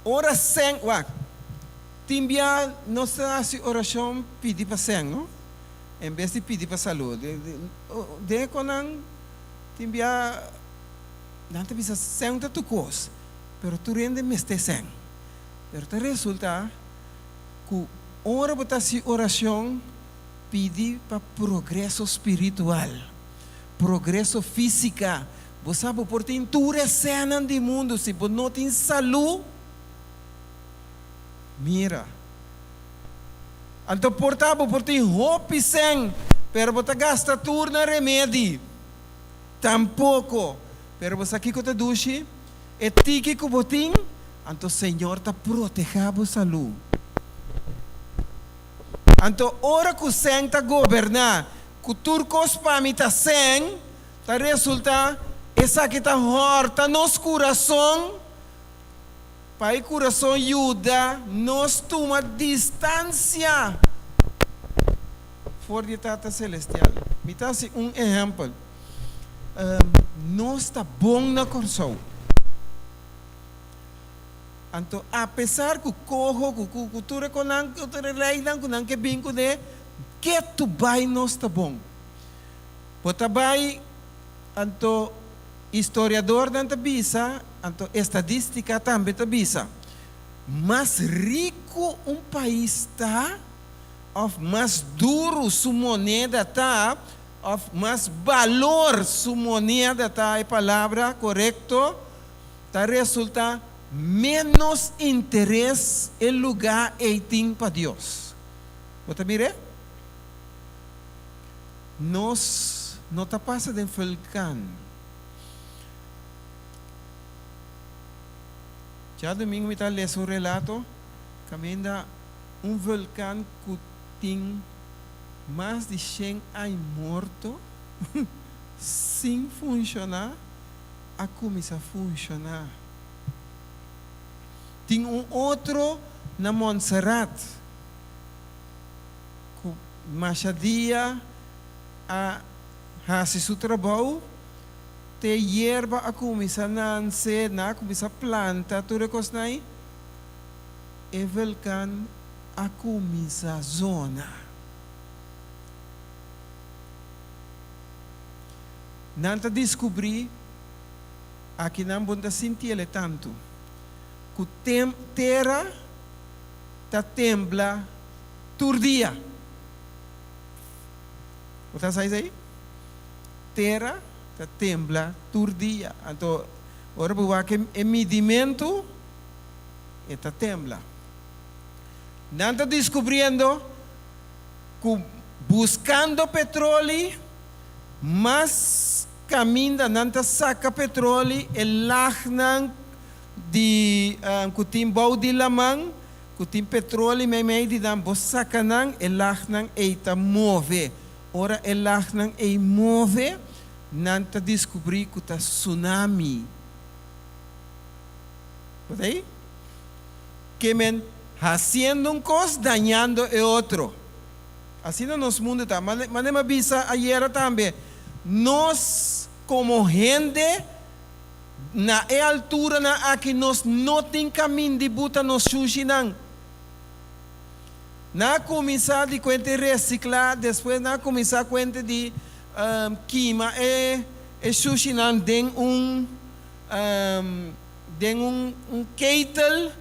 Ora sèn, wak, tin bia nos ta hasi orashon pidi pa sèn, no? En bes di pidi pa salú. Den e konan tin bia nan ta bisa sèn ta tur kos, pero tur hende mester sèn. Pero ta resulta ku ora bo ta hasi orashon pidi pa progreso spiritual, progreso físika, bo sa bo por tin tur e sènnan di mundu si bo no tin salú, mira. Anto por ta bo por tin hopi sèn, pero bo ta gasta tur na remedi. Tampoko. Pero bo sa kiko ta dushi? E tiki ku bo tin, anto Señor ta protehá bo salú. Anto ora ku sèn ta goberná, ku tur kos pa mi ta sèn, ta resultá esaki ta hòrta nos kurason. Pa e kurason yuda nos tuma distansia for di e Tata Selestial. Mi ta hasi un ehèmpel. Nos ta bon na Kòrsou. Anto apesar ku koho, ku ku tur e konan, ku tur e leinan ku nan ke bin kuné, ketu bai nos ta bon. Bo ta bai anto Historiadornan ta bisa, anto estadística tambe ta bisa, mas ricu un pais ta, of mas duru su moneda ta, of mas balor su moneda ta, e palabra corecto, ta resulta menos interes e lugar ei tin pa Dios. Bo ta mir'é? Nos no ta pasa den vulkan. Djadumingu mi ta lesa un relato kaminda un vulkan ku tin mas di shen aña morto sin funshoná a kuminsá funshoná. Tin un otro na Montserrat. Ku masha dia a hasi su trabou, te yerba a kuminsá nanse, nan a kuminsá planta tur e kosnan ei, e vulkan a kuminsá zona. Nan ta diskubrí, aki nan bo no ta sinti el e tantu, ku tera ta tembla Tur dia. Bo ta sa esei? Tera ta tembla tur dia. Anto ora bo wak e midimentu, e ta tembla. Nan ta diskubriendo ku buskando petroli, mas kaminda nan ta saka petroli, e lagnan di ku tin bou di laman Ku tin petroli meimei di nan, bo saka nan, e lagnan ei ta move. Ora e lagnan ei move, nan ta diskubrí ku ta tsunami. Bo ta ei? Ke men hasiendo un kos, dañando e otro. Asina nos mundu ta. Mane mi a bisa ayera tambe, nos komo hende, Na e alturanan aki nos no tin kamin di buta nos shushinan. Nan a kuminsá di kuente resiklá, despues nan a kuminsá kuente di kima e shushinan den un den un ketel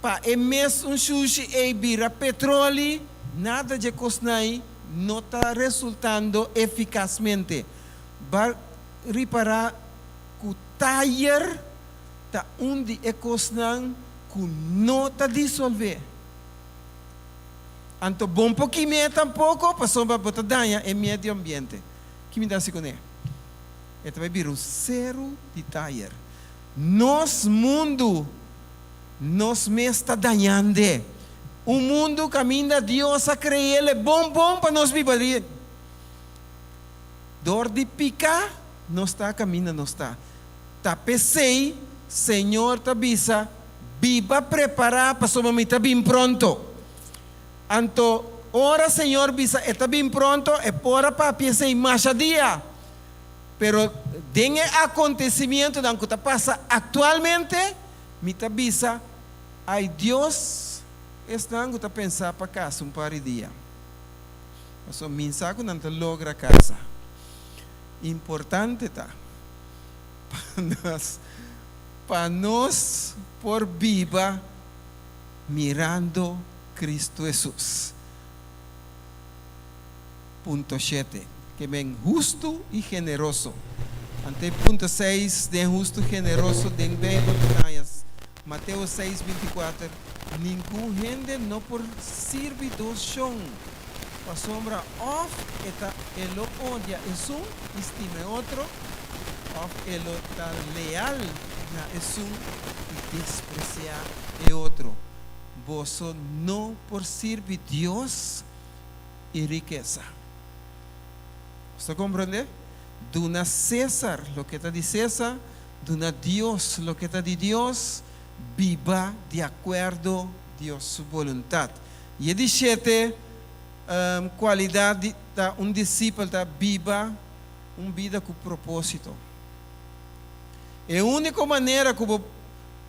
pa e mes un shushi ei bira petroli. Nada dje kosnan ei no ta resultando efikasmente. B'a ripará ku tayer ta un di e kosnan ku no ta disolvé. Anto bon por kim'é tampoko pasobra bo ta daña e medio ambiente. Ki mi ta hasi kuné? E ta bai bira un seru di tayer. Nos mundu, nos mes ta dañand'é. Un mundu kaminda Dios a kre'el e bon bon pa nos biba riba. Dor di piká nos ta kaminda nos ta. Ta p'esei Señor ta bisa, Biba prepará pasobra mi ta bin pronto. Anto ora Señor bisa e ta bin pronto, e por a papia esei masha dia. Pero den e akontesimientonan ku ta pasa aktualmente, mi ta bisa, Ai Dios, esnan ku ta pensa pa kasa un par di dia. Pasobra mi sa ku nan ta logra kasa. Importante ta pa nos pa nos por biba mirando Cristo Hesus. Punto shete, Ke men hustu i generoso. Anto e punto seis den hustu generoso den Beibel ta haña Mateo seis 24, Ningun hende no por sirbi dos shon, pasobra òf e ta e lo odia esun i stima e otro, òf e lo ta leal na esun i despresiá e otro. Boso no por sirbi Dios i rikesa. Bo ta komprondé? Duna Sésar loke ta di Sésar, duna Dios loke ta di Dios, biba di akuerdo Dios su boluntat. I e di shete kualidat di ta un disipel ta biba un bida ku propósito. E úniko manera ku bo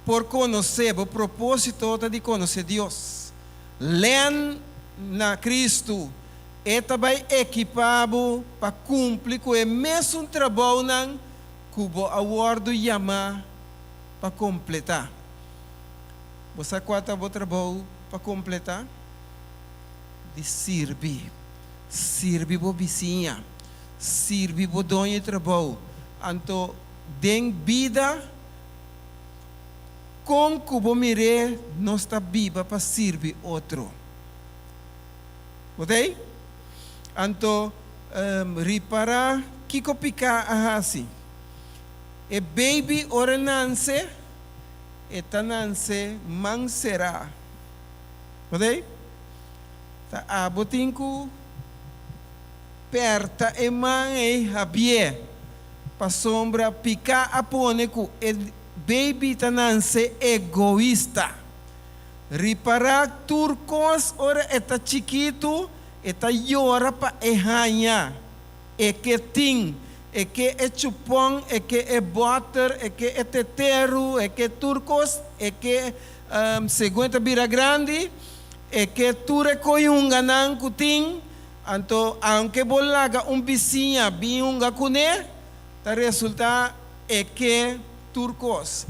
por konosé bo propósito ta di konosé Dios. Len na Kristu, E ta bai ekipá bo pa kumpli ku e mesun trabounan ku bo a wòrdu yamá pa kompletá. Bo sa kua ta bo trabou pa kompletá? Di sirbi. Sirbi bo bisiña. Sirbi bo doño di trabou. Anto den bida, kon ku bo mir'é nos ta biba pa sirbi otro. Bo ta ei? Anto ripará kiko piká a hasi. E baby ora e nanse, e ta nanse man será. Bo ta ei? Ta abo tin ku pèrta e man ei habié, pasobra piká a pone ku e baby ta nanse egoista. Ripará tur kos ora e ta chikitu, e ta yora pa e haña. E ke tin, e ke e chupon, e ke e bòter, e ke e teteru, e ke tur kos, e ke segun e ta bira grandi, e ke tur e koyunganan ku tin. Anto aunke bo laga un bisiña bin hunga kuné, ta resultá e ke tur kos.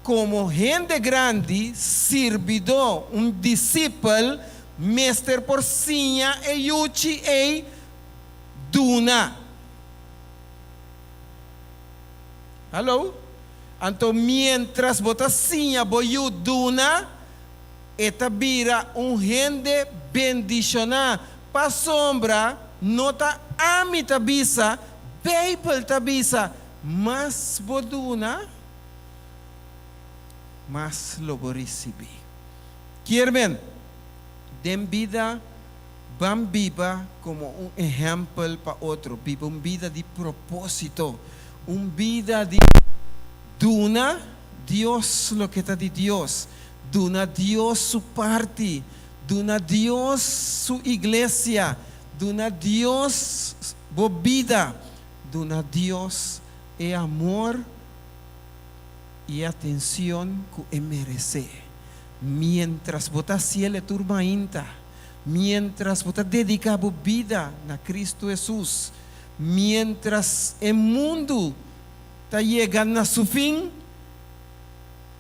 Komo hende grandi, sirbidó, un disipel mester por siña e yuchi ei duna. Hallo? Anto miéntras bo ta siña bo yu duna, e ta bira un hende bendishoná. Pasobra no ta ami ta bisa, Beibel ta bisa, Mas bo duna, mas lo bo risibí. Kier men, den bida ban biba komo un ehèmpel pa otro, biba un bida di propósito, un bida di duna Dios loke ta di Dios, duna Dios su parti, duna Dios su iglesia, duna Dios bo bida, duna Dios e amor i e atencion cu e merece. Mientras bo ta haciel e tur mainta, mientras bo ta dedica bo bida na Cristo Jesus, mientras e mundu ta yega na su fin,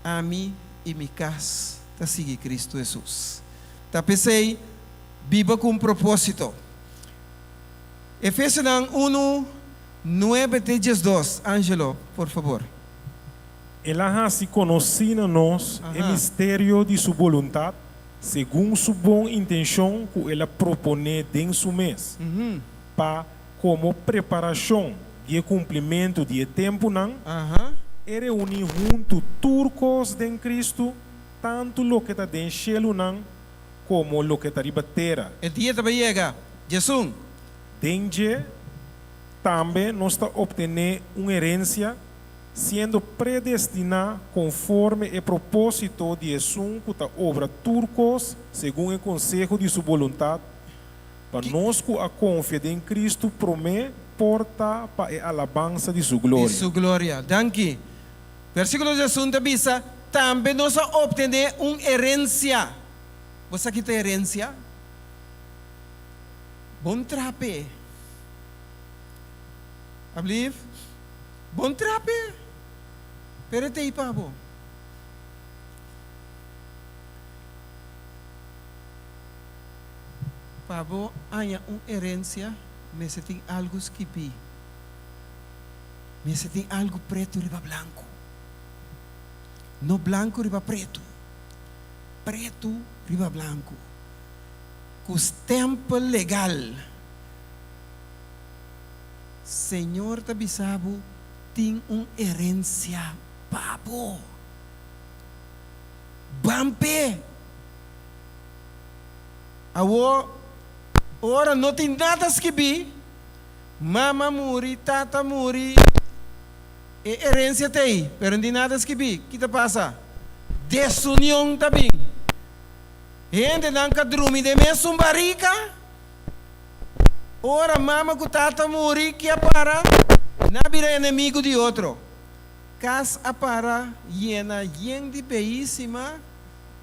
ami i mi cas ta sigui Cristo Jesus. Ta p'esey, biba cu un proposito. Efesionan unu. 9 te 12. Angelo, por fabor. El a hasi konosí na nos e misterio di su boluntat, segun su bon intenshon ku el a proponé den su mes, pa, komo preparashon di e kumplimentu di e tempunan, e reuní huntu tur kos den Kristu, tantu loke ta den shelunan komo loke ta riba tera. E dia ta bai yega, Djesun. Den dje tambe nos ta optené un herensia, siendo predestiná konforme e propósito di esun ku ta obra tur kos segun e konseho di su boluntat, pa nos ku a konfia den Kristu promé por ta pa e alabansa di su Di gloria. su gloria. Danki. Versíkulo 11 ta bisa, Tambe nos a optené un herensia. Bo sa ki ta herensia? Bon trape. Ablief? Bon trape. Pero e ta ei pa bo. Pa bo haña un herensia mester tin algu skibí. Mester tin algu pretu riba blanku. No blanku riba pretu. Pretu riba blanku. Ku stèmpel legal. Señor ta bisa bo tin un herensia pa bo. Ban p'e. Awor, ora no tin nada skibí, mama muri, tata muri, e herensia ta ei, pero no tin nada skibí. Ki ta pasa? Desunion ta bin. Hendenan ka drumi den mesun barika. Ora mama ku tata muri, ki a para? Nan a bira enemigu di otro. Kas a para yena yen di beísima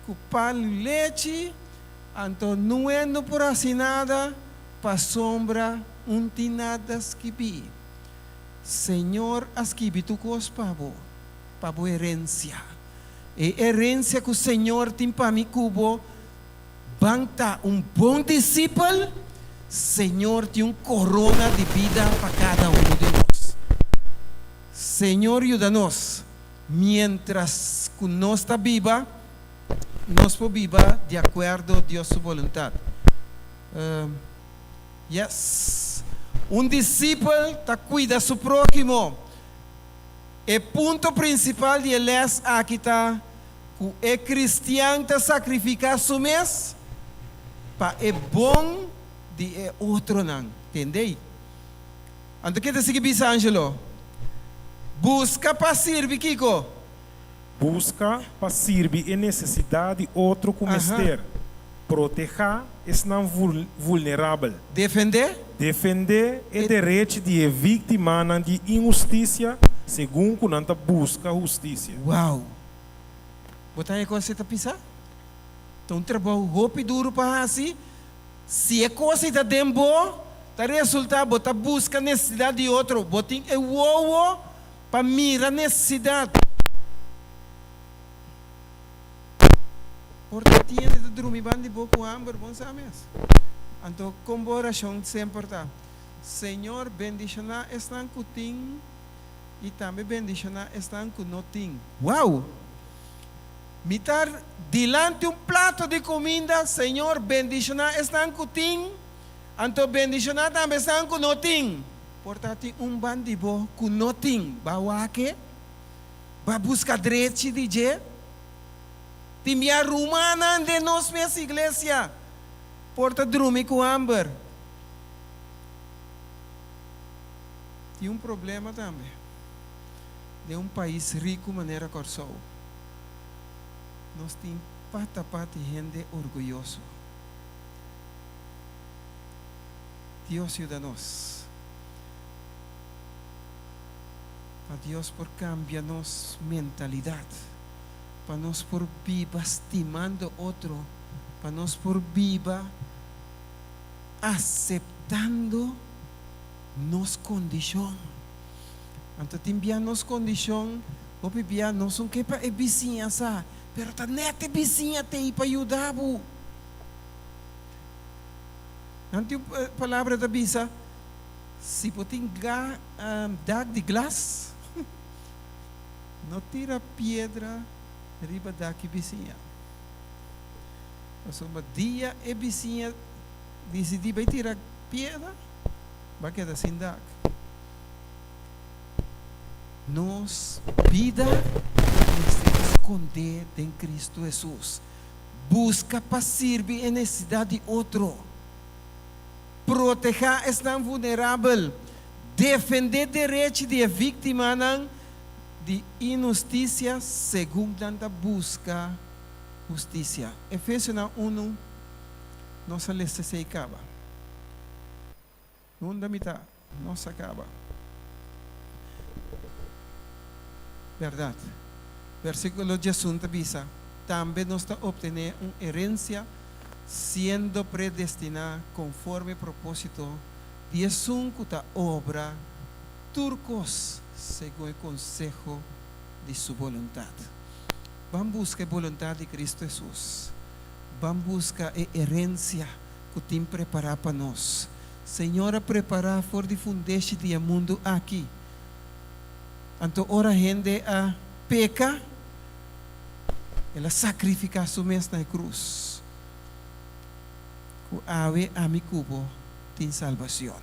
ku palu lechi, anto nuen no por hasi nada pasobra un tin nada skibí. Señor a skibi tur kos pa bo, pa bo herensia. E herensia ku Señor tin pa mi ku bo Ban ta un bon disipel, Señor tin un korona di bida pa kada uno di nos. Señor yuda nos, mientras ku nos ta biba, nos por biba di akuerdo Dios su boluntat. Yes. Un disipel ta kuida su próhimo. E punto prinsipal di e lès aki ta ku e kristian ta sakrifiká su mes pa e bon di e otronan. Tendei? Anto ke ta sigui bisa Angelo? Buska pa sirbi kiko? Buska pa sirbi e nesesidat di otro ku mester. Protehá esnan vulnerabel. Defendé. Defendé e derechi di e víktimanan di inhustisia segun ku nan ta buska hustisia. Wow! Bo ta haña kos ei ta pisa? Ta un trabou hopi duru pa hasi. Si e kos ei ta den bo, ta resultá bo ta buska nesesidat di otro. Bo tin e wowo pa mira nesesidat. Por ta tiende ta drumi ban di bo ku hamber, bon sa mes. Anto kon bo orashon semper ta, Señor bendishoná esnan ku tin i tambe bendishoná esnan ku no tin. Wow! Mi ta dilanti un plato di kuminda, Señor bendishoná esnan ku tin, anto bendishoná tambe esnan ku no tin. Por ta tin un ban di bo ku no tin, ba wak-e, ba buska drechi di dje. Tin bia rumannan den nos mes iglesia por ta drumi ku hamber. Tin un problema tambe den un pais riku manera Kòrsou. Nos tin pata pati hende orguyoso. Dios yuda nos pa Dios por kambia nos mentalidat. Pa nos por biba stimando otro, pa nos por biba aseptando nos kondishon. Anto tin bia nos kondishon, hopi bia nos un ke pa e bisiña sa, pero ta nèt e bisiña t'ei pa yuda bo. Nan tin un palabra ta bisa. Si bo tin dak di glas, no tira piedra riba dak di bisiña. Pasobra dia e bisiña disidí bai tira piedra, bo a keda sin dak. Nos bida mester skondé den Kristu Hesus. Buska pa sirbi e nesesidat di otro. Protehá esnan vulnerabel. Defendé derechi di e víktimanan di inhustisia segun nan ta buska hustisia. Efesionan unu, Nos a lesa esei kaba. Unda mi ta? Nos a kaba. Bèrdat. Versíkulo diesun ta bisa, Tambe nos ta optené un herensia, siendo predestiná konforme propósito di esun ku ta obra tur kos segun e konseho di su boluntat. Ban buska e boluntat di Kristu Hesus. Ban buska e herensia ku tin prepará pa nos. Señor a prepará for di fundeshi di e mundu aki. Anto ora hende a peka, El a sakrifiká Su mes na e krus, ku awe ami ku bo tin salbacion.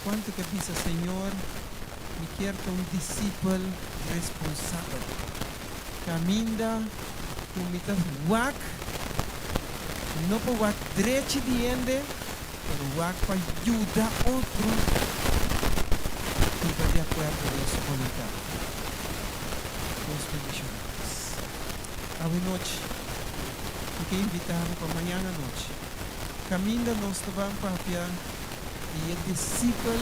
Kuantu ke bisa, Señor, mi kier ta un disipel responsabel, kaminda ku mi ta wak, no pa wak drechi di hende, pero wak pa yuda otro biba di akuerdo den su boluntat. Dios bendiciona nos. Awe nochi, mi ke invita bo pa mañan anochi, kaminda nos ta ban papia di e disipel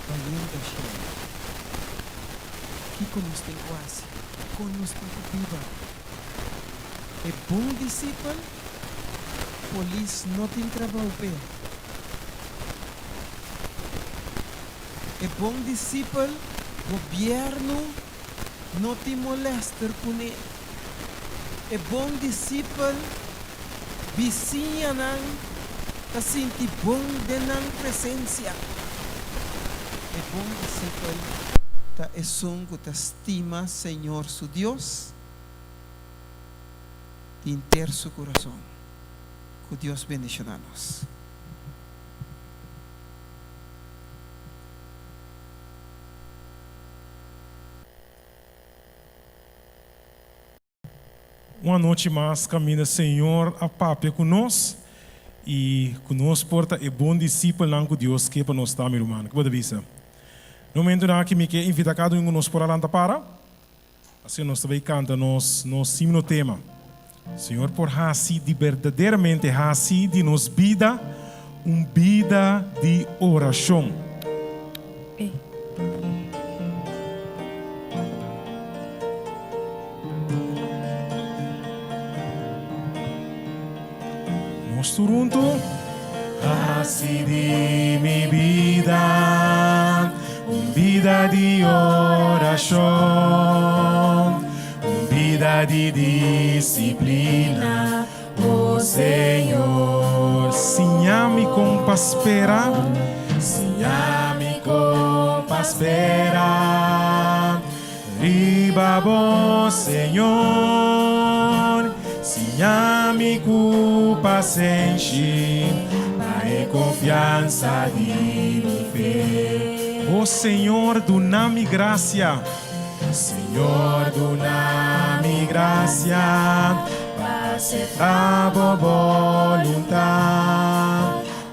bayendo shelu. Kiko nos tin ku hasi? Kon nos tin ku biba? E bon disipel, polis no tin trabou p'e. E bon disipel, gobièrnu no tin molèster kuné. E bon disipel, bisiñanan ta sinti bon den nan presensia. E bon disipel ta esun ku ta stima Señor su Dios di henter su kurason. Ku Dios bendishoná nos. Un anochi mas kaminda Señor a papia ku nos i ku nos por ta e bon disipelnan ku Dios ke pa nos ta, mi ruman. Ke bo ta bisa? Na momentunan aki mi ke invita kada un ku nos por a lanta para, asina nos ta bai kanta nos nos himno tema. Señor por hasi di berdaderamente hasi di nos bida un bida di orashon. Nos tur huntu. Hasi di mi bida un bida di orashon, un bida di disiplina, o Señor. Siña mi kon pa spera, siña mi kon pa spera. Riba bo, Señor, siña mi ku pasenshi pa e konfiansa di mi fe. O Señor, duna mi grasia. Señor, duna mi grasia pa aseptá bo boluntat,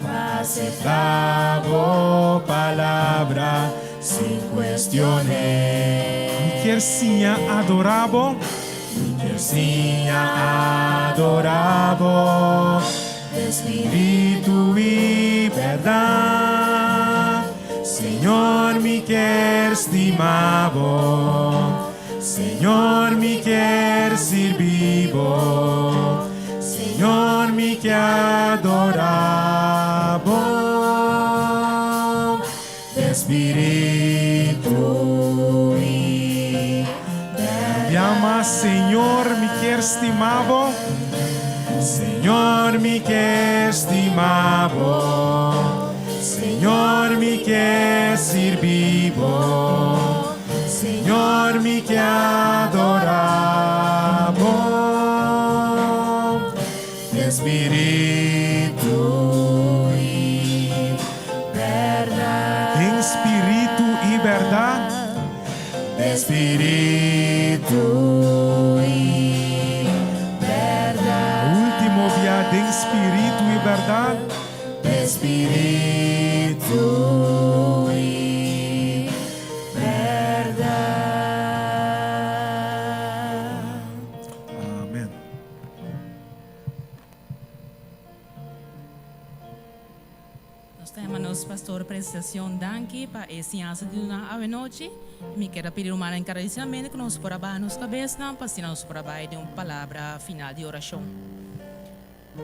pa aseptá bo palabra. Sin cuestion'é. Mi kier siña adorá bo. Mi kier siña adorá bo. Den spiritu i bèrdat. Señor mi kier stima bo. Señor mi kier sirbi bo. Señor mi kier adorá bo. Espiritu i berdad. Yama Señor mi kier stima bo. Señor mi ke stima bo Señor mi ke sirbi bo Señor mi ke adora bo Den spiritu i bèrdat. Den spiritu i bèrdat. Den spiritu i bèrdat. Último bia, den spiritu i bèrdat. Den spiritu i bèrdat. Amen. Nos ta yama nos pastor Presentacion danki pa e siñansa di duna awenochi. Mi kier a pidi rumannan encarecidamente cu nos por a baha nos cabesnan pa asina nos por a bay den un palabra final di oracion.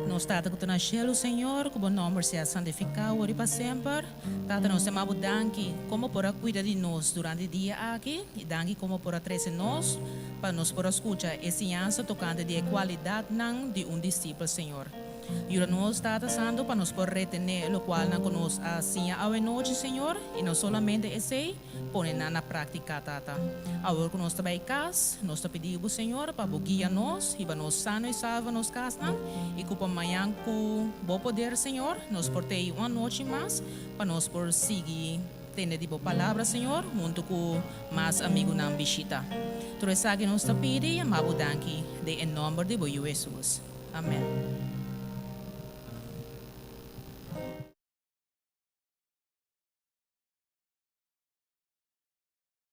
Nos Tata cu ta na cielo, Señor, cu bo nomber sea santifica awor y pa semper. Tata, nos ta yama bo danki con bo por a cuida di nos durante e dia aki y danki con bo por a trece nos pa nos por a scucha e siñansa tocante di e cualidadnan di un discipel, Señor. Yuda nos, Tata Santo, pa nos por retené lokualnan ku nos a siña awenochi, Señor, i no solamente esei, pone nan na práktika, Tata. Awor ku nos ta bai kas, nos ta pidi Bo, Señor, pa Bo guia nos, hiba nos sano i salvo nos kasnan, i ku pa mañan ku Bo poder, Señor, nos por tei un anochi mas pa nos por sigui tende di Bo palabra, Señor, huntu ku mas amigunan bishita. Tur esaki nos ta pidi i yama Bo danki den e nòmber di Bo Yu Hesus. Amen.